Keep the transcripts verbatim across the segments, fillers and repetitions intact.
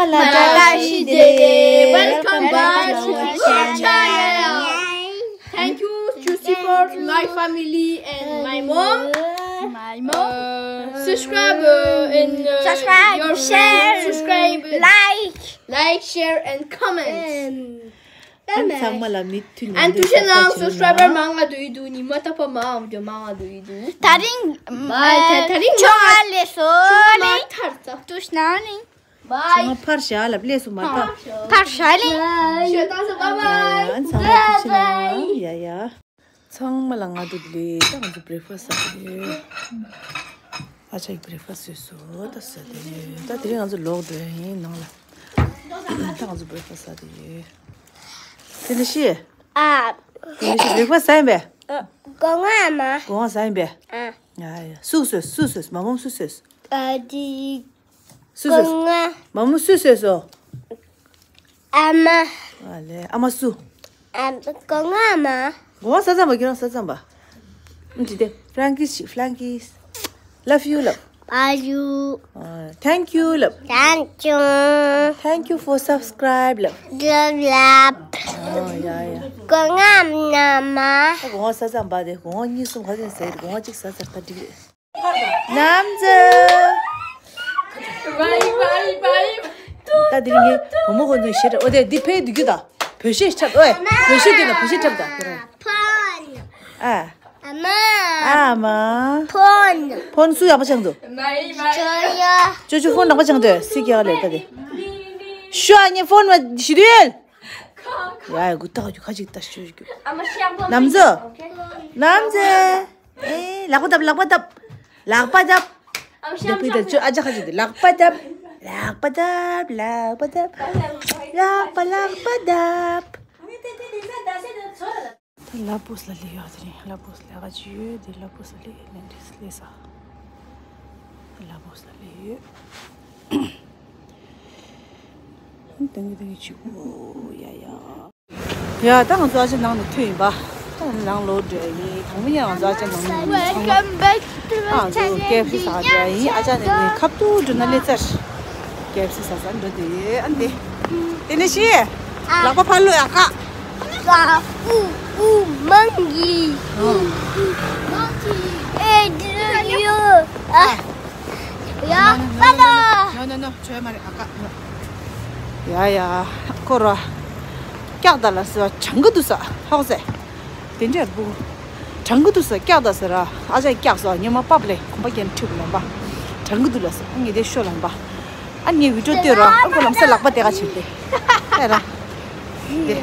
Welcome back to our channel. Thank you, Juicy, for my family and my mom. My mom. Uh, subscribe, uh, and, uh, subscribe, your share, friends, subscribe, like, like, share, and comment. And ཨ་ནི་ཚང་མ་ལ་མི་མཐུད་ལ་ཨན་ཏུ་ཤ་ནང་སབ་སི་ཀ་རའེབ་མང་ང་འདུག་ཡི་འདུག་ཉི་མ་ཏག་པ་མང་ང་འདུག་ཡི་འདུག་ད་རིང་ད་ད་རིང་ཆོ་ང་ལས་སོ་ཆོ་ང་ལས་ཐར་ཙ་ཏུ་ཤ་ནང་ནི་ཆོ་ང་ཕར་བཞག་ལབ་ལས་སོ་མ་ཐར་ཕར་བཞག་ལས་ཤོད་ད་སོ་bye bye ཨན་ཚང་མ་ཐུགས་རྗེ་ཆེ་ཡ་ཡ། ཚང་མ་ལ་སྔ་དྲོ་བདེ་ལེགས། ད་ང་ཚོ་བྷི་རེག་ཕ་སི་ཟ་གི་ཡོད། ཨ་ཅག་གིས་བྷི་རེག་ཕ་སི་བཟོས་སོང་། ད་ཟ་བསྡད་ཡོད། ད་དེ་རིང་ང་ཚོ་ལོག་འགྲོ་ཡ་ཡིན་ནང་ལ། ད་ང་ཚོ་བྷི་རེག་ཕ་སི་ཟ་བསྡད་ཡོད། དེ་ནས་ཤི། ཨ། དེ་ནས་ཤི་བྷི་རེག་ཕ་སི་ཟ་ཡིན་པས། སྒོ་ང་མ། སྒོ་ང་ཟ་ཡིན་པས། ཨ། ཡ་ཡ། སུ་བཟོས། སུ་བཟོས། མ་མོམ་སུ་བཟོས། ཨ་དི། སུ་བཟོས། སྒོ་ང་། མ་མོམ་སུ་བཟོས་སོ། ཨ་མ། ཨ་ལེ། ཨ་མ་སུ། ཨ། སྒོ་ང་མ། སྒོ་ང་ཟ་ཙམ་པ། ཁྱོད་རང་ཟ་ཙམ་པ། ཨ་ཅི་དེ། Frankie ཤི། Frankie། Love you ལབ། Love you། ཨ། Thank you ལབ། Thank you། Thank you for subscribe ལབ། Love love། ཨ་ཡ་ཡ། སྒོ་ང་མ་ན་མ། ད་སྒོ་ང་ཟ་ཙམ་པ་དེ་སྒོ་ང་གཉིས་གསུམ་ག་ཚོད་ཟ་ཡི་རེད། སྒོ་ང་གཅིག་ཟ་ཚར་ད་འགྲིག་རེད། ནམ་ཛི། བའི་བའི་བའི། ད་དེ་རིང་ངའི་བུ་མོ་ཁོ་ཚོའི་གཞས་འཁྲབ། ཨོ་དེ་འདི་ཕའི་འདི་རྒྱུ་ད། བོད་གཞས་འཁྲབ། ཨོ་བོད་གཞས་འདི་ན་བོད་གཞས་འཁྲབ་ད་ཁྱོད་རང་། ཕོན། ཨ། ཨ་མ། ཨ་མ། ཕོན། ཕོན་སུ་ཡག་པོ་ཆགས་འདུག་ཅོ་ཅོ། ཅོ་ཅོ་ཕོན་ནག་པོ་ཆགས་འདུག་སི་ཀྱག་ལས་ད་དེ། ཤོ་ཨ་ཉེ་ཕོན་མ་ཞི་དུལ། ཡ་ཡ་གུ་ཏག་རྒྱུ་ཁ་ཅིག་ཏ་ཤུ་རྒྱུ། ནམ་ཛི། ནམ་ཛི། ཨེ་ལག་པ་བརྡབ། ལག་པ་བརྡབ། ལག་པ་བརྡབ། ཨ་ཞང་ཞང་། ཨ་ཅག་ཁ་ཅིག་ལག་པ་བརྡབ། ལག་པ་བརྡབ། ལག་པ་བརྡབ། ལག་པ་ལག་པ་བརྡབ། ད་ལ་པོས་ལ་ལས་ཡོད་དེ་རིང་། ལ་པོས་ལས་ཀ་ཅི་ཡོད་དེ། ལ་པོས་ལ་ལས་ལས་འདྲེ་ལས་ས། ལ་པོས་ལ་ལས་ཡོད། ཏང་གི་ཏང་གི་ཆུ་བོ་ཡ་ཡ། ཡ་ད་ང་ཚོ་ཨ་ཅག་ནང་ནས་ཐོན་ཡིན་པ། ད་ནང་ལོག་འགྲོ་ཡ་ཡིན། དང་པོ་ཉིད་ང་ཚོ་ཨ་ཅག་ནང་ནས་ཚང་མ་ཨ་ང་ཚོ་ཀེ་ཨེཕ་སི་ཟ་འགྲོ་ཡ་ཡིན། ཨ་ཅག་ནས་ནས་ཁབ་ཏུ་འགྲོ་ན་ལེ་ཙར་ཀེ་ཨེཕ་སི་ཟ་ཟ་འགྲོ་འདོད་ཡོད། ཨ་འདི་དེ་ནས་ཤི། ལག་པ་ཕར་ལོ་ཡ་ཁ། ཨུ་ཨུ་མང་གི་ཨུ་ཨུ་མང་གི་ཨེ་འདི་ཡོ་ཨ། ཡ། ནོ་ནོ་ནོ། བྱོས་མ་རེད་ཨ་ཀ། ཡ་ཡ། ཁོ་ར། སྐྱག་ད་ལ་ཟེར་བ་གྲང་གི་འདུག་ས། ཧོག་ཟེ། དེ་འདྲ་བུ། གྲང་གི་འདུག་ས་སྐྱག་ད་ཟེར་ར། ཨ་ཅག་སྐྱག་ཟ་ཉི་མ་པབ་ལེ་གོམ་པ་རྒྱན་ཁྲིད་ལོང་པ། གྲང་གི་འདུག་ལ་ཟེར། ངས་དེ་ཤོ་ལོང་པ། ཨ་ངས་བི་ཌིའོ་ལྟོས་ར། ཨ་ཁོ་ལམ་སེ་ལག་པ་དེ་ག་བྱེད་དེ། ཨེ་ར། དེ།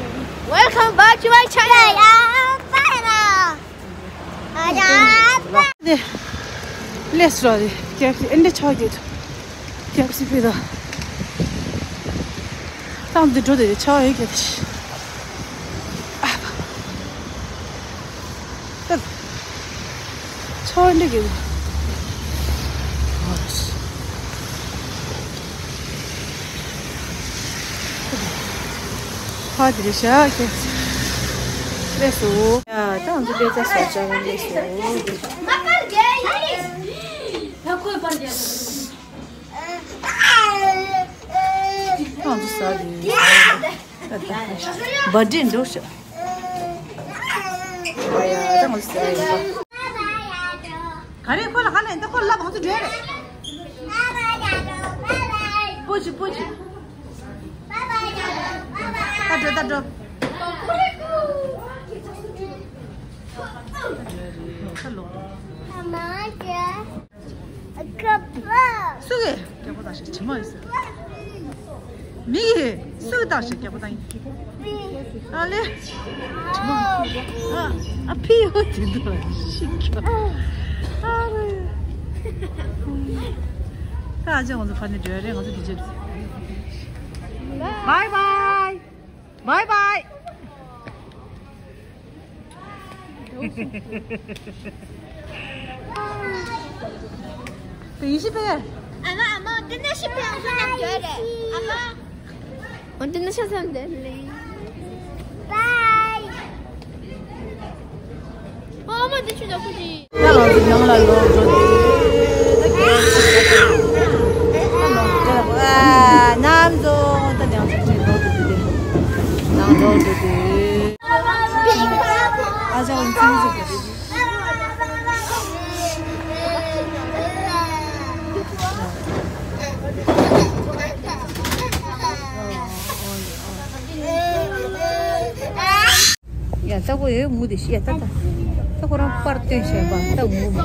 Welcome back to my channel. ཡ་པ་ར། དེ། ལས་སུ་ར་དེ་ཀེ་ཨེཕ་སི་ཨེ་འདྲ་ཆགས་ཀྱི་འདུག་ཀེ་ཨེཕ་སི་ཕེ་ད། ཏང་དེ་འགྲོ་དེ་ཆགས་ཡོད་ཀྱི་དེ། ཨ་ད། ཆགས་འདྲ་གི་འདུག་ཕ་དེ་རེད་ཤག་ཀྱེ། ལས་སོ། ཡ་ད་ང་ཚོ་ལས་ཙ་སོ་ཅག་ལས་སོ། ད་ང་ཚོ་ཟ་རེད། བར་ཌེ་འགྲོ་ཤག་ཡ་ད་ང་ཚོ་ཟ་རེད། ག་རེ་ཁོ་ལ་ག་ནས་འདི་ཁོ་ལ་ལབ་ང་ཚོ་འགྲོ་རེད། པོ་ཆི་པོ་ཆི། ད་འགྲོ་ད་འགྲོ། ཁ་ལོ། སུ་གི་རྒྱལ་པོ་དང་ཞིག་བྱེད་མ་ཡིན་ཟེར། མི་གི་སུ་གི་དང་ཞིག་རྒྱལ་པོ་དང་ཡིན། ཨ་ལེ། ཨ་ཨ་ཕི་ཡོ་དེ་འདུག་ཤི་ཁྱོ། ཨ་རེ། ད་ཨ་ཅག་ང་ཚོ་ཕ་ནས་འགྲོ་ཡ་རེད། ང་ཚོ་དེ་ཅི། བའི་བའི། བའི་བའི། དེ་ཡིན་ཤི་པས། ཨ་མ་ཨ་མ་དེ་ནས་ཤི་པས་ཨ་མ་ནམ་འགྱོ་རེད་ཨ་མ། འོ་དེ་ནས་ཤ་ཚ་འདི་ལེ། བའི། ཨ་མ་དེ་ཆུ་ལ་ཁུ་ཅི། ད་ང་ཚོ་ནང་ལ་ལོག་འགྲོ་དེ། ཨ་ནམ་ཚོ། ཨ་ཅག་ཡིན་ཚིག་ཚིག་གི། ཡ་ད་ཁོ་ཡོད་ངུ་དེ་ཤི་ཡ་ད་ད། ད་ཁོ་རང་པར་སྟོན་བྱས་པ་ད་ངུ་མ།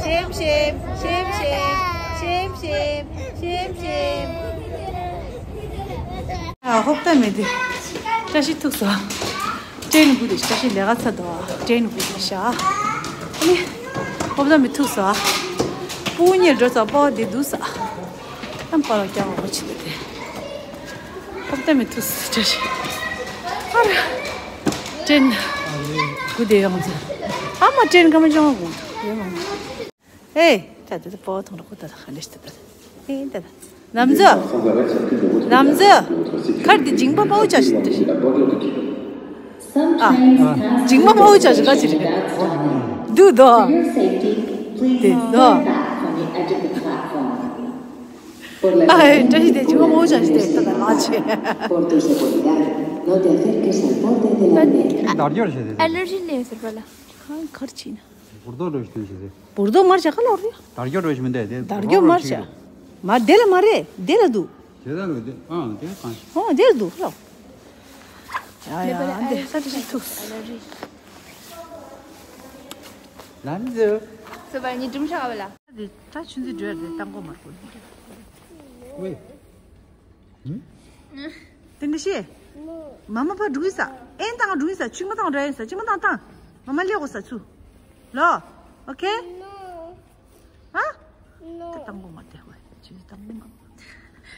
ཤེམ་ཤེམ། ཤེམ་ཤེམ། ཤེམ་ཤེམ། ཤེམ་ཤེམ། ཨ་ཧོབ་ཏ་མེད་དེ། བཀྲ་ཤིས་ཐུག་སོ། ཏྲེན་གུ་དེ་བཀྲ་ཤིས་ལས་ཀ་ཚ་དོ། ཏྲེན་གུ་དེ་ཤ། ཨ་ནི། ཧོབ་ཏ་མེད་ཐུག་སོ། སྤུ་གུ་གཉིས་འགྲོ་ཚོ་པོ་དེ་འདུག་ས། ཨམ་པ་ལ་ཀྱང་འོ་ཆི་དེ། ཧོབ་ཏ་མེད་ཐུག་སོ་བཀྲ་ཤིས། ཨ་ར། ཏྲེན་གུ་དེ་ཡོང་ཚེ། ཨ་མ་ཏྲེན་ཀ་མ་ཅང་གུ་ཡོད་མ། ཨེ། ད་ད་ད་པོ་ཐོང་ར་ཁོ་ད་ད་ཧ་ལེ་ཤི་ད་ད། ཨེ་ད་ད། ནམ་ཛོ། ནམ་ཛོ། ཁར་དེ་འཇིང་པ་པའུ་ཅག་ཞིག་ད་ཞིག་ཨ། འཇིང་པ་པའུ་ཅག་ཞིག་ག་ཅི་རེད། དུ་དོ། དེ་དོ། ཨ་ཨེ་བཀྲ་ཤིས་དེ་འཇིང་པ་པའུ་ཅག་ཞིག་དེ་ད་ད་ལ་ཆེ། དར་རྒྱས་བྱས་ཏེ། ཨེ་ལར་ཇི་ནས་ཟེར་བ་ལ། ཁ་ཁར་ཕྱིན་ན། འུར་རྡོ་འགྲོ་ཞིག་དུས་ཤིག་རེད། འུར་རྡོ་མར་བྱ་ཁ་ལོར་རེད། དར་རྒྱས་འགྲོ་ཞིག་མི་འདུག་དེ། དར་རྒྱས་མར་བྱ། མ་དེ་ལ་མ་རེད་དེ་ལ་འདུག་དེ་ལ་འགྲོ་དེ་ཨང་དེ་གང་ཞིག་ཨོ་དེ་ལ་འདུག་ལོ། ཡ་ཡ་འདི་ས་དེ་ཞིག་ཐུག་ལམ་འཛུལ། སོ་པ་ནི་སྒྲུང་ཆགས་པ་ལ། དེ་ད་ཆུ་འཛིན་འགྲོ་དེ་བཏང་གོ་མར་གོ། ཝེ། དེ་འདྲ་ཤེས། མ་མ་ཕར་འགྲོ་གི་ས། ཨེན་བཏང་འགྲོ་གི་ས། ཆིག་མ་བཏང་འགྲོ་ཡིན་ས། ཆིག་མ་བཏང་བཏང་། མ་མ་ལེགས་གོ་ས་ཚུ། ལོ། ཨོ་ཁེ། ཨ། ད་བཏང་གོ་མ་དེ་ཧོ། ཆི་བཏང་གོ་མ།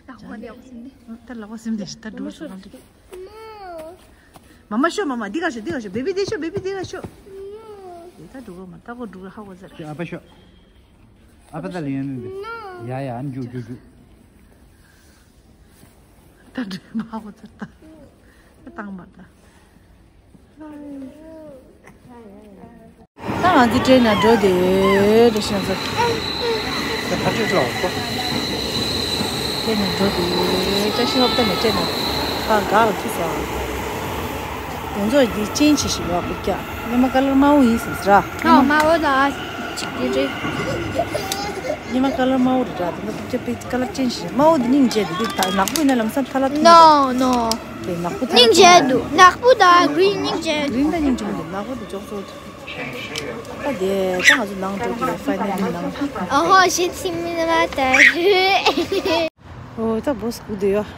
ད་ཧོ་ལེགས་གོ་སིམ་ནི། ད་ལག་པ་སིམ་དེ་ཤི་ད་འགྲོ་སོང་ལམ་དེ། མ་མ་ཤོ་མ་མ་འདི་ག་ཤོ་འདི་ག་ཤོ་བེ་བི་འདི་ཤོ་བེ་བི་འདི་ག་ཤོ། ད་འགྲོ་གོ་མ་ད་གོ་འགྲོ་གོ་ཧ་གོ་ཟེར། ཨ་ཕ་ཤོ། ཨ་ཕ་ད་ལེ་ཡོད་མིན་པས། ཡ་ཡ་ཨ་ནི་རྒྱུག་རྒྱུག་རྒྱུག་ད་འདྲི་མ་གོ་ཚར་ད། ད་བཏང་མ་ད། ད་ང་ཚོ་ཏྲེན་ནང་འགྲོ་དེ་རེད་ཤག་ཚོ། ད་ཕར་ཕྱོགས་ལ་འགྲོ། ཏྲེན་ནང་འགྲོ་དེ་བཀྲ་ཤིས་ཧོབ་ཏ་ནས་ཏྲེན་ནང་ཕར་འགག་ལ་ཐུག་སོང་། དེ་ཚོ་འདི་ཅན་ཆེ་ཞིག་ལ་ཁུར་ཀྱག་སྔོན་མ་ཀ་ལར་དམར་པོ་ཡིན་ཟེར་ར། ཨོ་དམར་པོ་ད་ཅིག་དེ་རེད། སྔོན་མ་ཀ་ལར་དམར་པོ་རེད་ར། དེ་ནས་ཁུར་ཀྱག་པའི་ཀ་ལར་ཅན་ཞིག་དམར་པོ་འདི་སྙིང་རྗེ་འདུག་དེ་ད་ནག་པོ་ཡིན་ན་ལམ་སང་ཐ་ལ་ཐུག No, no. དེ་ནག་པོ་ཐ་ལ་སྙིང་རྗེ་འདུག་ནག་པོ་ད་གི་རིན་སྙིང་རྗེ་འདུག་རིན་ད་སྙིང་རྗེ་མི་འདུག་ནག་པོ་དེ་ཅོག་ཙེ་ཐུག་ད་དེ་ད་ང་ཚོ་ནང་འགྲོ་དགོས་ཕའི་ནལ་ལི་ནང་། ཨོ་ཧོ་ཞེ་ཚིག་མི་ན་མ་ད་རེད། ཨོ་ད་བོས་སྒུག་བསྡད་ཡོད།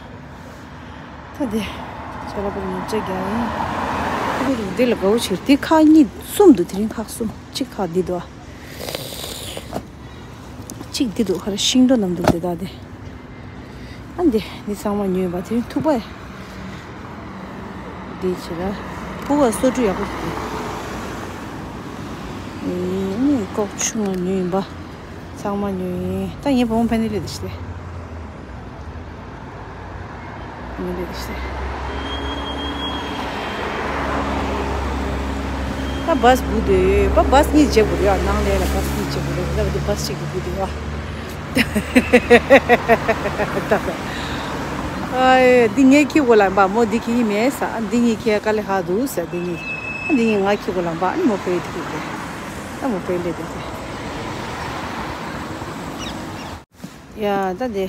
ད་དེ་ཅ་ལག་པར་ཉོ་ཆ་རྒྱག་ཡིན། ཁོ་ཁོ་འདི་ལ་དགའ་བོ་བྱེད་དེ་ཁག་གཉིས་གསུམ་འདུག་དེ་རིང་ཁག་གསུམ་གཅིག་ཁག་འདི་འདུག་གཅིག་འདི་འདུག་ཧ་ར་ཤིང་སྒྲོ་རྣམས་འདུག་དེ་དག་དེ། ཨ་འདི་འདི་ཚང་མ་ཉོས་པ་དེ་རིང་ཐུག་པ་ཡ། འདི་བྱེད་ལ། ཕུ་བ་སོ་བཀྲུ་ཡག་པོ་ཞིག་འདུག་ཨ་ནི་ཀོག་ཆུང་ང་ཉོས་ཡིན་པ། ཚང་མ་ཉོས་ཡིན། ད་ངའི་བུ་མོ་ཕན་ནི་ལས་དེ་ཤི་དེ། ཕན་ནི་ལས་དེ་ཤི་དེ། ད་བཱས་སྒུག་དེ་ཡོད་པ། བཱས་གཉིས་བརྗེ་དགོས་རེད་ཡ། ནང་ལས་ལ་བཱས་གཉིས་བརྗེ་དགོས་རེད། ད་བ་དེ་བཱས་གཅིག་གི་སྒུག་དེ་ཡོད། ཨ་འདི་ངའི་ཁྱི་གོ་ལ་འབའ་མོ་འདི་ཁྱི་ཡི་མེད་ས། འདི་གཉིས་ཁྱི་དཀའ་ལས་ཁག་འདུག་ས། འདི་གཉིས་འདི་གཉིས་ང་ཁྱི་གོ་ལ་འབའ་ཨ་ནི་མོ་ཕེ་ཡི་ཐུག་གི་ད་མོ་ཕེ་ལེ་དེ་དེ། ཡ་ད་དེ་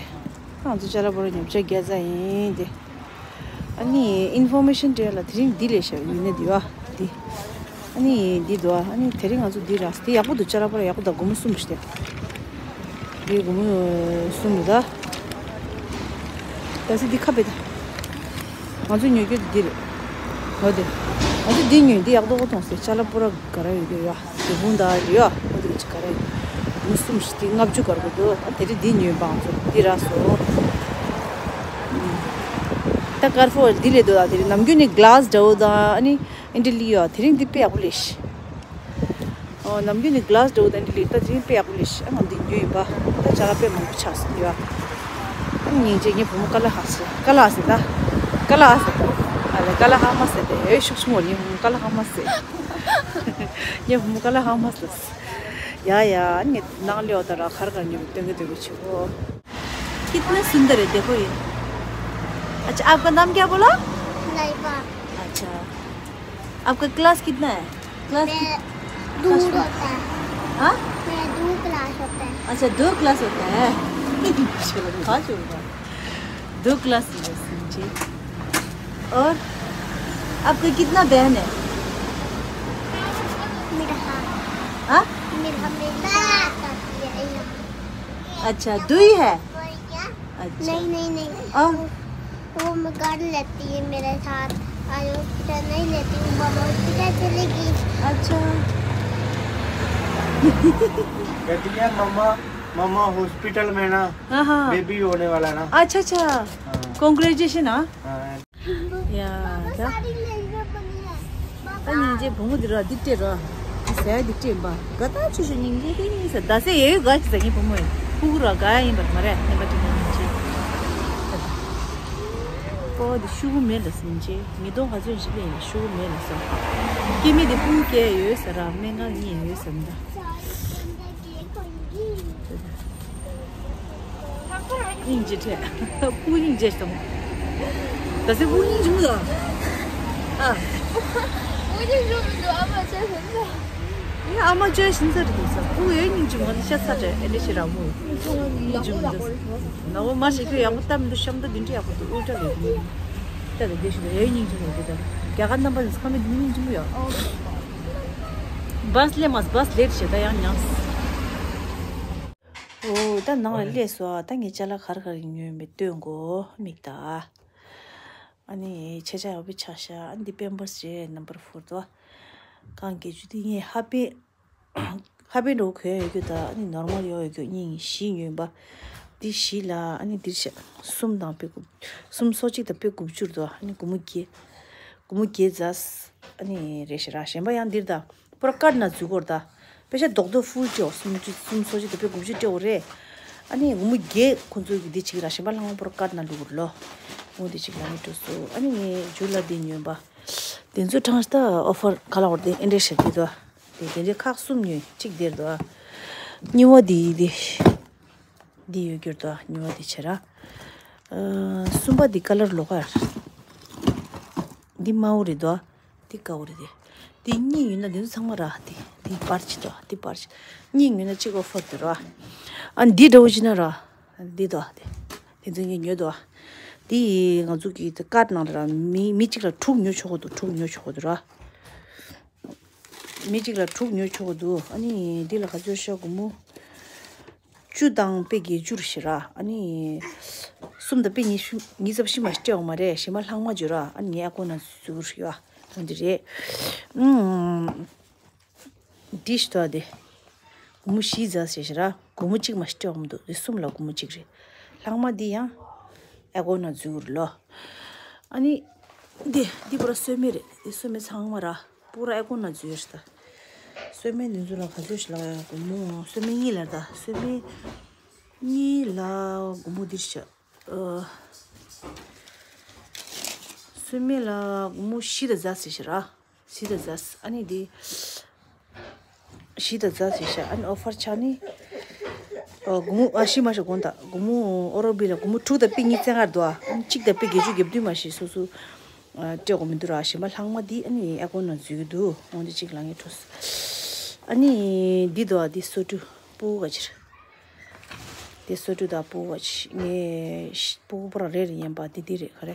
ང་ཚོ་ཅ་ལག་པོ་ར་ཉོ་ཆ་རྒྱག་ས་ཡིན་དེ། ཨ་ནི་ཨིན་ཕོར་མེ་ཤན་སྤྲད་ལ་དེ་རིང་འདི་ལས་ཤར་ཡིན་ནི་འདི་བ་འདི། ཨ་ནི་འདི་འདུག་ཨ་ནི་དེ་རིང་ང་ཚོ་འདི་རག་འདི་ཡག་པོ་འདུག་ཅ་ལག་པོ་ར་ཡག་པོ་འདུག་སྒོར་མོ་གསུམ་ཞིག་སྟེ། འདི་སྒོར་མོ་གསུམ་རེད་ད། ད་སི་འདི་ཁ་པེ་ད། ང་ཚོ་ཉོ་རྒྱུ་འདི་རེད། ལོ་དེ། ང་ཚོ་འདི་ཉོས་འདི་ཡག་པོ་མཐོང་སྟེ་ཅ་ལག་པོ་ར་ག་ར་ཡོད་རེད་ཡ། དེ་བུང་ད་རེད་ཡ། ཨོ་དེ་ཅི་ག་རེ། མི་གསུམ་ཞིག་དེ་ལྔ་བཅུ་གར་དགོས་འདུག་ཨ་དེ་རིང་འདི་ཉོས་པའང་ཚོ་འདི་རག་སོང་། ད་ཀར་ཧྥོར་འདི་ལས་འདུག་ཨ་དེ་རིང་ནམ་རྒྱུན་ནི་གླ་སི་འདྲ་བོ་དང་ཨ་ནི་ཨིན་ཏི་ལི་ཡོད། དེ་རིང་འདི་དཔེ་ཡག་པོ་ལས་ཤི། ཨ། ནམ་རྒྱུན་ནི་གླ་སི་འགྲོ་དེ་འདྲ་ལེགས་ད་ཅིག་དཔེ་ཡག་པོ་ལས་ཤི། ཨ་ང་འདི་ཉོས་ཡིན་པ། ད་ཅ་ལག་དཔེ་མང་པོ་ཆགས་སོང་ཡ། ཨ་སྙིང་རྗེ། ངའི་བུ་མོ་ཀ་ལ་ཧ་སི་ཀ་ལ་ཧ་སི་ད་ཀ་ལ་ཧ་སི་ཨ་ལེ་ཀ་ལ་ཧ་མ་སི་དེ་ཨེ་ཤུགས་ཆུང་བ། ངའི་བུ་མོ་ཀ་ལ་ཧ་མ་སི། ངའི་བུ་མོ་ཀ་ལ་ཧ་མ་སི་ལ་སི། ཡ་ཡ། ཨ་ངས་ནང་ལེའོ་ད་ར་ཁར་ཁར་ཉོས་པའི་སྟོན་གི་སྟོན་གི་ཆུ་བོ། कितना सुंदर है, देखो ये। अच्छा, आपका नाम क्या बोला? लाइबा। अच्छा, आपका क्लास कितना है? क्लास मैं कित- दूर होता है। हाँ? मैं दो क्लास होता है। अच्छा, दो क्लास होता है। चलो, खा छोड़ूंगा। दो क्लास होता है जी। और आपका कितना बहन है? मेरा हाँ। हाँ? मेरा मेरी साथ आती है यहाँ। अच्छा, दो ही है। अच्छा। नहीं, नहीं, नहीं। और? वो, वो मैं कर लेती है मेरे साथ। आज हॉस्पिटल नहीं लेती हूँ, मम्मा हॉस्पिटल चली गई। अच्छा। कहती है, "मम्मा, मम्मा हॉस्पिटल में ना हाँ, हाँ। बेबी होने वाला ना।" अच्छा, अच्छा। हाँ। कॉन्ग्रेचुलेशन, हाँ। हाँ। ཡ་ད། ད་སྙིང་རྗེ་བུ་མོ་འདི་ར་འདི་སྤྲད་ར། ཟས་འདི་སྤྲད་པ། དགའ་ཐག་ཆོད་ཤོག་སྙིང་རྗེ་དེ་ཡིན་ཟེར། ད་སེ་ཡོད་དགའ་ཞིག་ཟེར། ངའི་བུ་མོ་ཡིན་ཕྲུ་གུ་ར་དགའ་ཡིན་པར་མ་རེད། སྙིང་པ་དྲིན་ལན་ཆེ། ཨོ་འདི་ཤུ་གུ་མེད་ལ་སྙིང་རྗེ། ཉིས་སྟོང་ག་ཚོད་ཞིག་ལས་ཡིན་ཤུ་གུ་མེད་ལ་ཟེར། སྐྱེ་མི་འདི་ཕྲུ་གུ་སྐྱེ་ཡོད་ཟེར་ར། སྨན་ཁང་གཉིས་ཡོད་ཟེར་ད། སྙིང་རྗེ་ཁྲེ། སྤུ་སྙིང་རྗེ་སོང་། ད་སེ་སྤུ་སྙིང་རྗེ་མོ་ལ། ཨ། སྤུ་སྙིང་རྗེ་མི་འདུག་ཨ་མ་བྱས་ཟིན་ས། ངའི་ཨ་མ་བྱས་ཟིན་ས་རེད་འདུག་ས། སྤུ་ཡོད་སྙིང་རྗེ་མོ་ལ་ཤ་ཚ་དྲ་ཨེ་འདྲ་ཞིག་ར་མོ། སྙིང་རྗེ་མོ་འདུག་ན་འོ་མ་ཞིག་ཁྱོད་ཡག་པོ་བལྟ་མི་འདུག་ཤམ་ད་དེ་འདྲ་ཡག་པོ་འདུག་ཨུལ་ཏྲ་ལས་འདུག་ད་ལས་དེ་ཞིག་ལ་ཡོད་སྙིང་རྗེ་མོ་འདུག་ད་རྒྱ་གར་རྣམ་པ་ཚོ་ཚང་མས་སྙིང་རྗེ་མོ་ཡོད། བཱས་སླེབས་མ་སོང་། བཱས་ལེཊ་བྱས་ད་ཡང་ཉངས། ཨོ་ད་ནང་ལ་སླེབས་སོང་། ད་ངས་ཅ་ལག་ག་རེ་ག་རེ་ཉོས་མེད་སྟོན་གོ་མིག་ད། ཨ་ནི་ཆེ་ཆ་ཡག་པོ་ཆགས་ཤག་ཨ་ནི་འདི་པེམ་པར་སི་རེད། ནམ་བར་ཕོར་དོ། རྐང་བརྒྱད་ཅུ་དེ་ངས་ཧ་པེ་ཧ་པེ་འགྲོ་གོན་ཡོད་རྒྱུ་ད། ཨ་ནི་ནོར་མལ་ཡོད་ཡོད་རྒྱུ་གཉིས་བཞི་ཉོས་པ། འདི་བཞི་ལ་ཨ་ནི་འདིར་ཤ་གསུམ་དང་པེ་དགུ་གསུམ་སོ་གཅིག་དང་པེ་དགུ་བཅུར་དོ། ཨ་ནི་སྒོར་མོ་བརྒྱད། སྒོར་མོ་བརྒྱད་ཛས། ཨ་ནི་རེད་ཤག་ར། གཞན་པ་ཡང་འདིར་ད། པུ་ར་ཀར་ནང་འཛུལ་གོ་ར་ད། པེ་ཤ་རྡོག་རྡོག་ཧྥུལ་སྤྲད་འོ། སུམ་ཅུ་སུམ་སོ་ཅི་དང་པེ་དགུ་བཅུ་སྤྲད་འོ་རེད། ཨ་ནི་སྒོར་མོ་བརྒྱད་ཁོང་ཚོ་གི་འདི་གཅིག་ར། གཞན་པ་ལྷག་མ་པུ་ར་ཀར་ནང་བླུག་གོ་ར་ལོ། འོ་འདི་གཅིག་ལ་ངས་སྤྲོད་སོང་། ཨ་ནི་ངས་ཇུ་ལ་འདི་ཉོས་པ། དེ་ཚོ་གྲངས་ད་ཨོ་ཕར་ག་ལ་འོར་དེ་ཨེ་འདྲས་ཤག་འདི་དོ། དེ་དེ་འདྲས་ཁག་གསུམ་ཉོས། གཅིག་འདིར་དོ། གཉིས་པ་འདི་འདི། འདི་ཡོད་རྒྱུར་དོ། གཉིས་པ་འདི་བྱེད་ར། ཨ་གསུམ་པ་འདི་ཀ་ལར་ལོག་ག་ཡར། འདི་དམར་པོ་རེད་དོ། འདི་དཀར་པོ་རེད་དེ། འདི་གཉིས་ཡོད་ན་འདི་ཚོ་ཚང་མ་ར། འདི་འདི་པར་ཆི་དོ། འདི་པར་ཆི། གཉིས་ཡོད་ན་གཅིག་ཨོ་ཕར་དུ་ར། ཨ་འདི་འདྲ་བོ་ཅི་ན་ར། འདི་དོ་འདི། འདི་ཚོ་ངས་ཉོས་དོ། འདི་ང་ཚོ་གི་ཀར་ནང་ལ་ར་མི་མི་གཅིག་ལ་དྲུག་ཉོ་ཆོག་གོ་འདུག་དྲུག་ཉོ་ཆོག་གོ་འདུག་ར། མི་གཅིག་ལ་དྲུག་ཉོ་ཆོག་གོ་འདུག་ཨ་ནི་འདི་ལ་ག་ཚོད་ཤོག་སྒོར་མོ་བཅུ་དང་པེ་བརྒྱད་ཅུ་རེད་ཤག་ར། ཨ་ནི་གསུམ་དང་པེ་ཉི་ཤུ་ཉི་ཤུ་རྩ་བཞི་མ་སྤྲད་འོང་མ་རེད། གཞན་པ་ལྷག་མ་བརྗོད་ར། ཨ་ནི་ངས་ཨ་ཁོ་ན་ཟུར་ཡོད། ཨ་འདི་རེད། ཨུམ། འདི་ཞིག་དོ་དེ། སྒོར་མོ་བཞི་ཙམ་ཞེས་ཤེས་ར། སྒོར་མོ་གཅིག་མ་སྤྲད་འོང་འདུག་དེ་གསུམ་ལ་སྒོར་མོ་གཅིག་རེད། ལྷག་མ་འདི་ཡང་ཨ་ཁོ་ན་ཟུར་ལོ། ཨ་ནི་འདི་འདི་པུ་ར་སོན་མེ་རེད། འདི་སོན་མེ་ཚང་མ་ར། པུ་ར་ཨེ་ཀོ་ན་འཛུལ་ཡོད་ད། སོན་མེ་འདི་ཚོ་ལ་ག་ཚོད་ཞིག་ལ་སྒོར་མོ། སོན་མེ་གཉིས་ལ་ད། སོན་མེ་གཉིས་ལ་སྒོར་མོ་འདིར་བཞག་ཨ། སོན་མེ་ལ་སྒོར་མོ་བཞི་དང་ཟ་ཟེར་ཞིག་ར། བཞི་དང་ཟ། ཨ་ནི་འདི་བཞི་དང་ཟ་ཟེར་ཞིག་ཨ་ནི་ཨོ་ཕར་ཆགས་ནི། ཨ་སྒོར་མོ་ཨ་བཞི་མ་ཞིག་དགོངས་དག་སྒོར་མོ་ཨོ་རོ་བི་ལ་སྒོར་མོ་དྲུག་དང་པི་གཉིས་བཙན་ཁར་འདུག་ཨ་ནི་གཅིག་དང་པི་བརྒྱད་ཅུ་བརྒྱད་བདུན་མ་ཞིག་སོ་སོ། སྤྲད་དགོས་མི་འདུག་ར། གཞན་པ་ལྷག་མ་འདི་ཨ་ནི་ཨ་ཁོ་ན་འཛུལ་གྱི་འདུག་འོན་ཏེ་གཅིག་ལ་ངས་འཕྲོ། ཨ་ནི་འདི་འདུག་ཨ། འདི་སོ་ཊུ་སྤུ་གུ་ག་ཕྱིར། འདི་སོ་ཊུ་དང་སྤུ་གུ་ག་ཕྱིར། ངས་སྤུ་གུ་པོ་ར་རེ་རེ་ཡིན་པ་འདི་འདི་རེད། ག་རེ་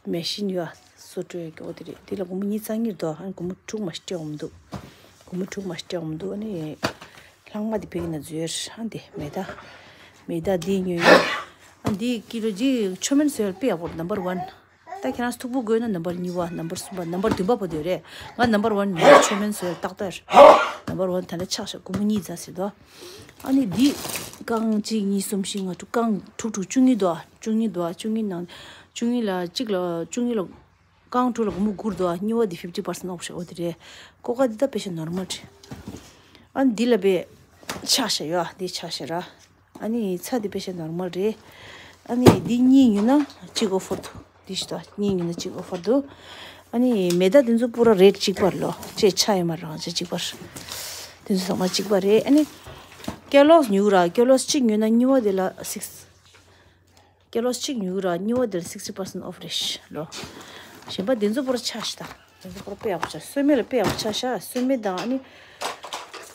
མེ་ཤིན་ཡོད་ཨ། སོ་ཊུ་ཡོད་ཀྱི་འོ་དེ་རེད། འདི་ལ་སྒོར་མོ་ཉིས་རྩ་གཉིས་འདུག་ཨ་ནི་སྒོར་མོ་དྲུག་མ་སྤྲད་འོང་མི་འདུག་སྒོར་མོ་དྲུག་མ་སྤྲད་འོང་མི་འདུག་ཨ་ནི་ལྷག་མ་འདི་ཕ་གི་ན་འཛུལ་ཡོད་ཨ། འདི་མེ་ད་མེ་ད་འདི་ཉོས་ཡོད་ཨ། འདི་ཀི་ལོ་ཇི་ཆོ་མེན་སོལ་པི་ཡག་པོ་རེད། ནམ་བར་ཝན། ད་ཁྱེད་རང་མཐུག་པོ་དགོས་ན་ནམ་བར་གཉིས་པ། ནམ་བར་གསུམ་པ། ནམ་བར་བདུན་པ་བར་དུ་ཡོད་རེད། ང་ནམ་བར་ཝན་ཡིན། ཆོ་མེན་སོལ་ཏག་ཏག་ཡོད། ནམ་བར་ཝན་ད་ནས་ཆགས་ཤག་སྒོར་མོ་གཉིས་ཙམ་ཟེར་དོ། ཨ་ནི་འདི་རྐང་གཅིག་གཉིས་གསུམ་བཞི་ལྔ་དྲུག་རྐང་དྲུག་དྲུག་བཅུ་གཉིས་འདུག་ཨ། བཅུ་གཉིས་འདུག་ཨ། བཅུ་གཉིས་ནང་བཅུ་གཉིས་ལ་གཅིག་ལ་བཅུ་གཉིས་ལ་རྐང་དྲུག་ལ་སྒོར་མོ་དགུ་རེད་འདུག་ཨ། གཉིས་པ་འདི་ཕིབ་ཊི་པར་སེན་ཊི་ཨོཕ་ཞིག་འོ་དེ་རེད། ཀོ་ཀ་འདི་ད་དཔེ་ཞིག་ནོར་མལ་རེད། ཨ་འདི་ལ་པའི་ཆག་ཤ་ཡོད། འདི་ཆག་ཤ་ར། ཨ་ནི་ཚ་འདི་པེ་ཤ་ནོར་མལ་རེད། ཨ་ནི་འདི་གཉིས་ཉོས་ན་གཅིག་ཨོ་ཕར་འདུག་འདི་ཤི་ད་གཉིས་ཉོས་ན་གཅིག་ཨོ་ཕར་འདུག་ཨ་ནི་མེ་ད་འདི་ཚོ་པུ་ར་རེད་གཅིག་པར་ལོ། ཅེ་ཆ་ཡོད་མ་རང་ཅེ་གཅིག་པར། འདི་ཚོ་ཚང་མ་གཅིག་པ་རེད། ཨ་ནི་ཀེ་ལོགས་ཉོས་ར། ཀེ་ལོགས་གཅིག་ཉོས་ན་གཉིས་པ་དེ་ལ་སིགས། ཀེ་ལོགས་གཅིག་ཉོས་ར། གཉིས་པ་དེ་ལ་sixty percent off རེད་ལོ། གཞན་པ་འདི་ཚོ་པུ་ར་ཆག་ཤ་ད། འདི་ཚོ་པུ་ར་དཔེ་ཡག་པོ་ཆག་སོན་མེ་ལ་དཔེ་ཡག་པོ་ཆག་ཤ། སོན་མེ་དང་ཨ་ནི་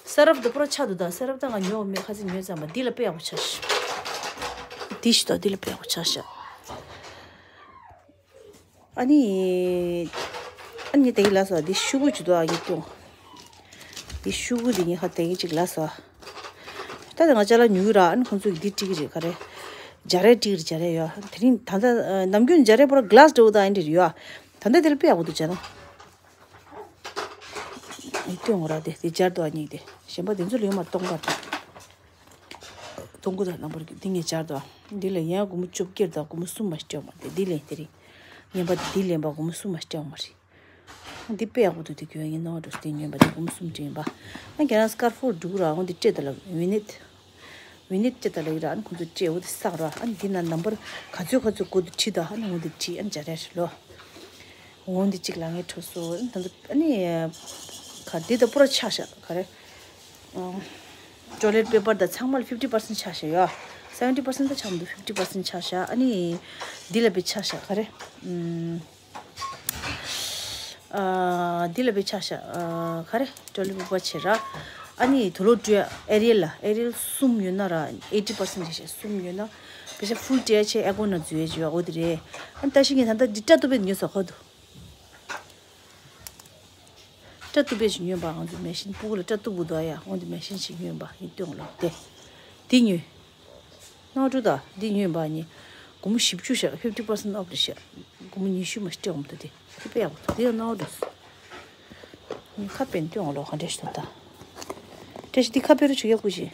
ས་རབ་དེ་པུ་ར་ཆག་འདུག་ད་ས་རབ་ད་ང་ཉོ་མེད། ཁ་ཚིག་ཉོས་ཙམ་པ་འདི་ལ་དཔེ་ཡག་པོ་ཆག་ཤ། འདི་ཤི་ད་འདི་ལ་དཔེ་ཡག་པོ་ཆག་ཤ། ཨ་ནི། ཨ་ནི་དེ་གི་ལ་སོ་འདི་ཤུ་གུ་ཅི་དོ་ཨ་གི་ཀྱོང་། འདི་ཤུ་གུ་འདི་ཉི་ཧ་དེ་གི་ཅིག་ལ་སོ། ད་དེ་ང་ཅ་ལག་ཉུག་ར། ཨ་ནི་ཁོང་ཚོ་གི་འདི་ཀྲིག་རེད་ག་རེ། འཇའ་རས་ཀྲིག་རེད་འཇའ་རས་ཡོད། དེ་རིང་ད་ལྟ་ནམ་རྒྱུན་འཇའ་རས་པོ་ར་གླ་སི་འདྲ་བོ་ད་ཨ་འདྲ་རེད་ཡོད། ད་ལྟ་དེ་ལ་དཔེ་ཡག་པོ་འདུག་ཅ་ན། འདི་ཀྱོང་ར་དེ་དེ་འཇར་དོ་ཨ་ཉིག་དེ། གཞན་པ་དེ་ཚོ་ལ་ཡོད་མ་སྟོང་པར་དང་། སྟོང་དགུ་དང་ནམ་བར་གྱི་འདི་ངས་སྦྱར་དོ། འདི་ལ་ཡང་སྒོར་མོ་བཅོ་བརྒྱད་དང་སྒོར་མོ་གསུམ་མ་སྤྲད་མ་རེད། འདི་ལེན་དེ་རིང་ངན་པ་འདི་ལེན་པ་སྒོར་མོ་གསུམ་མ་སྤྲད་མ་རེད། འདི་དཔེ་ཡག་པོ་འདུག་དེ་གྱོན་ཡིན་ནོ་འགྲོ་སྟེ་ཉོན་པ་དེ་སྒོར་མོ་གསུམ་སྤྲད་ཡིན་པ། ཨ་ཁྱེད་རང་སྐར་ཧྥོར་འགྲོ་གི་ར། འོ་འདི་སྤྲད་ད་ལ་ཝི་ནེད། ཝི་ནེད་སྤྲད་ད་ལ་ཡི་ར། ཨ་ཁོང་ཚོ་སྤྲད་འོ་དེ་བསགས་ར། ཨ་འདི་ན་ནམ་བར་ག་ཚོད་ག་ཚོད་དགོས་འདུག་བྲིས་ད། ཨ་ནི་འོ་འདི་བྲིས། ཨ་འཇར་རས་ལོ། འོ་འདི་གཅིག་ལ་ངས་འཕྲོ་སོ། ཨ་ནི་ད་ཚོ་ཨ་ནི། ག་འདི་ད་པུ་ར་ཆག་ཤ་ག་རེ། ཊོ་ལེཊ་པེ་པར་ད་ཚང་མ་ལ་fifty percent ཆག་ཤ་ཡོད། seventy percent ད་ཆག་མི་འདུག fifty percent ཆག་ཤ། ཨ་ནི་འདི་ལ་པའི་ཆག་ཤ་ག་རེ། ཨ་འདི་ལ་པའི་ཆག་ཤ་ག་རེ། ཊོ་ལེཊ་པེ་པར་བྱེད་ར། ཨ་ནི་དུ་ལོ་ཊུ་ཨེ་རི་ཡལ་ལ་ཨེ་རི་ཡལ་གསུམ་ཡོད་ན་ར། eighty percent རེད་ཤག་གསུམ་ཡོད་ན་པེ་ཤ་ཧྥུལ་སྤྲད་བྱས་ཨེ་ཀོན་ན་འཛུལ་ཡས་བྱེད་ཡ་འོ་དེ་རེད། ཨ་ནི་ད་ཤི་ངས་ད་ལྟ་འདི་སྐྲ་གཏུབ་པའི་ཉོས་སོ་ཁོ་འདུག་སྐྲ་གཏུབ་པའི་ཞིག་ཉོས་པ། ང་ཚོ་མེ་ཤིན་སྤུ་གུ་ལ་སྐྲ་གཏུབ་དགོས་འདུག་ཡ། འོ་འདི་མེ་ཤིན་ཞིག་ཉོས་པ་ཡིན་སྟོན་ལོ་དེ། འདི་ཉོས། ནོར་འཁྲུལ་ད་འདི་ཉོས་པ་ནི། སྒོར་མོ་བཞི་བཅུ་ཤག fifty percent off རེད་ཤག་སྒོར་མོ་ཉི་ཤུ་མ་སྤྲད་འོང་འདུག་དེ། དེ་དཔེ་ཡག་པོ་འདུག་དེ་ཡང་ནོར་འཁྲུལ། ངས་ཁ་ཕྱེ་སྟོན་འོང་ལོ་ག་འདྲ་ཞིག་འདུག་ད། བཀྲ་ཤིས་འདི་ཁ་ཕྱེ་རུ་ཆུ་ཡག་པོ་ཞིག་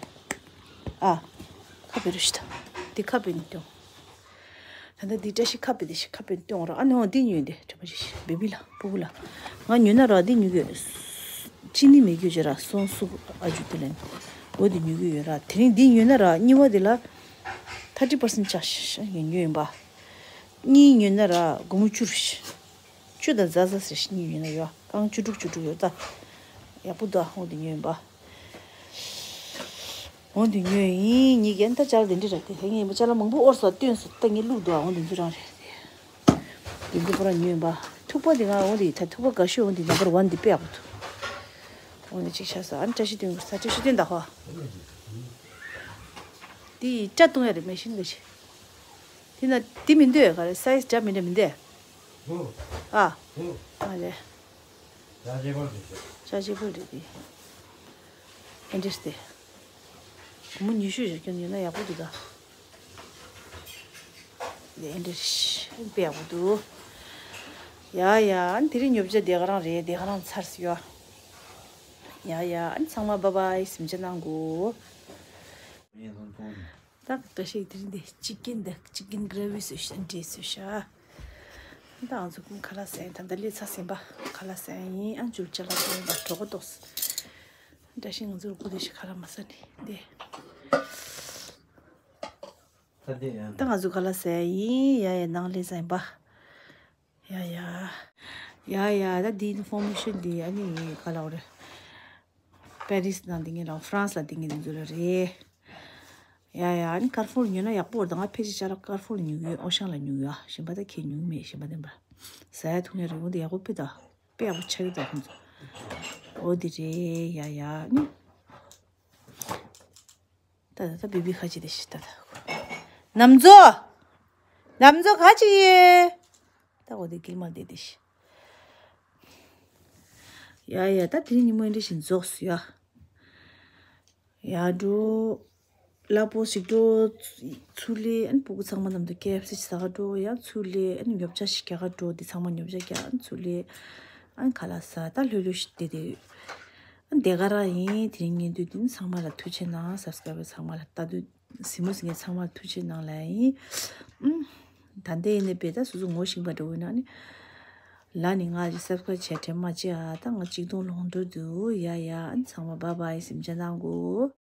ཨ། ཁ་ཕྱེ་རུ་ཞིག་ད། འདི་ཁ་ཕྱེ་སྟོན། ད་ལྟ་འདི་བཀྲ་ཤིས་ཁ་ཕྱེ་དེ་ཤི་ཁ་ཕྱེ་སྟོན་ར། ཨ་ནི་འོ་འདི་ཉོས་འདི་དྲི་མ་ཞིག་བེ་བི་ལ་སྤུ་གུ་ལ། ང་ཉོས་ན་ར་འདི་ཉོ་གི་ཡོད། ཅི་ནི་མེད་རྒྱུ་ཅི་ར་སོང་སུ་ཨ་ཇུ་དེ་ལན། འོ་འདི་ཉོ་གི་ཡོད་ར། དེ་རིང་འདི་ཉོས་ན་ར་གཉིས་པ་དེ་ལ་thirty percent ཆག་ཤ་ཉོས་ཡིན་པ། གཉིས་ཉོས་ན་ར་སྒོར་མོ་བཅུ་རུ་ཤི། བཅུ་དང་ཛ་ཛ་ཟེར་ཤི་གཉིས་ཉོས་ན་ཡོད། རྐང་བཅུ་དྲུག་བཅུ་དྲུག་ཡོད་ད། ཡག་པོ་འདུག་འོ་འདི་ཉོས་ཡིན་པ། འོ་འདི་ཉོས་ཡིན། ཉིས་ཀྱི་ཨ་ནི་ད་ཅ་ལག་འདི་འདྲ་རེད་དེ། ཧེ་ངས་ཡིན་པ་ཅ་ལག་མང་པོ་ཨོར་སོ་བཏོན་སོ་ད་ངས་བླུགས་འདུག་འོ་འདི་ཚོ་རང་རེད་དེ། འདི་ཚོ་པུ་ར་ཉོས་ཡིན་པ། ཐུག་པ་འདི་ང་འོ་འདི་ད་ཐུག་པ་དགའ་ཤོས་འོ་འདི་number one འདི་དཔེ་ཡག་པོ་འདུག་འོ་འདི་གཅིག་ཆགས་སོ། ཨ་ནི་བཀྲ་ཤིས་སྟོན་དགོས་ས། བཀྲ་ཤིས་སྟོན་ད་ཧོ། འདི་སྐྲ་གཏོང་ཡ་རེད་མེ་ཤིན་ག་ཞིག་འདི་ན་འདི་མི་འདོད་ག་རེ་སའི་ཛི་འདྲ་མི་འདྲ་མི་འདོད། ཨ། ཨ་ལེ། ཅ་ཅེ་པོ་རེད་དེ། ཨེ་འདྲས་ཏེ། སྒོར་མོ་ཉི་ཤུ་ཞིག་སྐྱོན་ཡོད་ན་ཡག་པོ་འདུག་ད། དེ་ཨེ་འདྲས་དཔེ་ཡག་པོ་འདུག་ཡ་ཡ་ཨ་ནི་དེ་རིང་ཉོ་ཆ་དེ་ག་རང་རེད། དེ་ག་རང་ཚར་སོང་ཡ། ཡ་ཡ་ཨ་ནི་ཚང་མ་བྷའི་བྷའི། གཟིམ་འཇག་གནང་གོ། ད་བཀྲ་ཤིས་དེ་རིང་འདི་ཅི་ཀིན་འདི་ཅི་ཀིན་གྷ་རེ་བི་བཟོས་ཤག་འབྲས་བཟོས་ཤག་ད་ང་ཚོ་ཀུན་ཁ་ལག་ཟ་ཡིན། ད་ལྟ་སླེབས་ཚར་ཟིན་པ་ཁ་ལག་ཟ་ཡིན། ཨ་ཅུར་ཅ་ལག་ཟ་ཡིན་པ་གྲོད་ཁོག་ལྟོགས། བཀྲ་ཤིས་ང་ཚོར་སྒུག་བསྡད་ཤག་ཁ་ལག་མ་ཟ་ནི་འདི། ད་ང་ཚོ་ཁ་ལག་ཟ་ཡིན། ཡ་ཡ་ནང་སླེབས་ཟིན་པ། ཡ་ཡ། ཡ་ཡ་ད་འདི་ཨིན་ཕོར་མེ་ཤོན་འདི་ཨ་ནི་ག་ལབ་རེད། པེ་རིས་ནང་འདི་ངེད་རང་ཧྥ་རན་སི་ལ་འདི་ངེད་འདི་ཚོ་ལ་རེད། ཡ་ཡ་ཨ་ནི་ཀར་ཧྥོར་ཉོས་ན་ཡག་པོ་རེད། ད་ང་ཕལ་ཆེར་ཅ་ལག་ཀར་ཧྥོར་ལ་ཉོ་གི་ཡོད། ཨོ་ཤང་ལ་ཉོ་གི་ཡོད། གཞན་པ་ད་ཁྱེད་ཉོ་གི་མེད། གཞན་པ་བདེན་པ་ཟ་ཡ་འཐུང་ཡ་རེད། འོ་འདི་ཡག་པོ་དཔེ་ད་དཔེ་ཡག་པོ་ཆགས་ཀྱི་འདུག་ཁོང་ཚོ། འོ་འདི་རེད། ཡ་ཡ་ཨ་ནི། ད་ད་ད་བི་བི་ཁ་ཅིག་དེ་ཤི་ད་ད། ནམ་མཚོ། ནམ་མཚོ་ཁ་ཅིག་ཡེ། ད་འོ་དེ་གིལ་མ་དེ་དེ་ཤི། ཡ་ཡ་ད་དེ་རིང་ཉིན་མོ་འདི་བཞིན་རྫོགས་སོང་ཡ། ཡ་འགྲོ། གླ་པོ་ཞིག་འགྲོ། ཚུར་ལེ་ཨན་སྤུ་གུ་ཚང་མ་མཉམ་དུ་ཀེ་ཨེཕ་སི་ཟ་ག་འགྲོ། ཡ་ཚུར་ལེ་ཨན་ཉོ་ཆ་ཞིག་རྒྱག་ག་འགྲོ། དེ་ཚང་མ་ཉོ་ཆ་རྒྱག་ཨན་ཚུར་ལེ་ཨན་ཁ་ལག་ཟ། ད་ལྷོད་ལྷོད་ཞིག་བསྡད་དེ། ཨན་དེ་ག་རང་ཡིན། དེ་རིང་ཉིན་དུས་དེ་ཚང་མ་ལ་ཐུགས་ཆེ་གནང་། སབ་སི་ཀ་རའི་བར་ཚང་མ་ལ་ལྟ་དུས། གཟིགས་མོ་གཟིགས་མཁན་ཚང་མར་ཐུགས་རྗེ་གནང་ལ་ཡིན། ཨུམ། ད་ལྟ་ཡིན་ནའི་བེ་ད་སོ་སོ་ངོ་ཤེས་པ་འདྲ་བོ་ཡིན་ན་ནི། ལ་ནི་ང་ཅི་སབ་སི་ཀ་རབ་བྱས་དྲན་མ་བརྗེད་ཨ། ད་ང་གཅིག་སྟོང་ལོངས་འགྲོ་འདུག་ཡ་ཡ། ཨ་ནི་ཚང་མ་བཱའི་བཱའི། སེམས་ཅན་དང་གོ།